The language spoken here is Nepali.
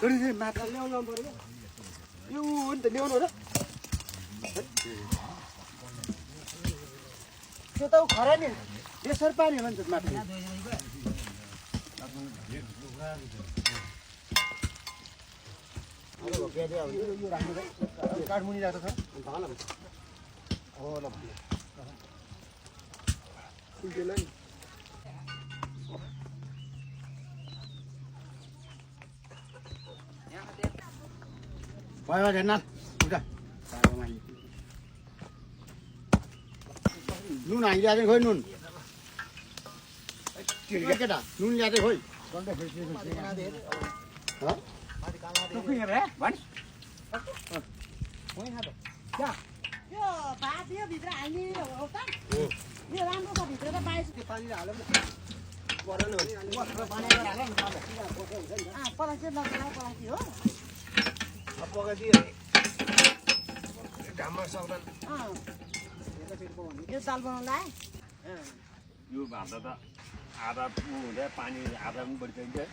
मात्र ल्याउनु पर्यो यो हो नि त ल्याउनु र त्यो त खरा नि यसरी पानी हो नि त मात्र काठमुनि राख्छ हो ल भयो हेर्न उता नुन हालिरहेको खोइ नुन केटा नुन ल्याएको खोइ यो भात यो भित्र हाल्ने हो त यो राम्रो छ भित्र त बाहिर पानी हाल्यो पलासी लगाएर पलासी हो घाममा सक्दैन यो दाल बनाउँदा यो भात त आधा हुँदा पानी आधा पनि बढिसक्यो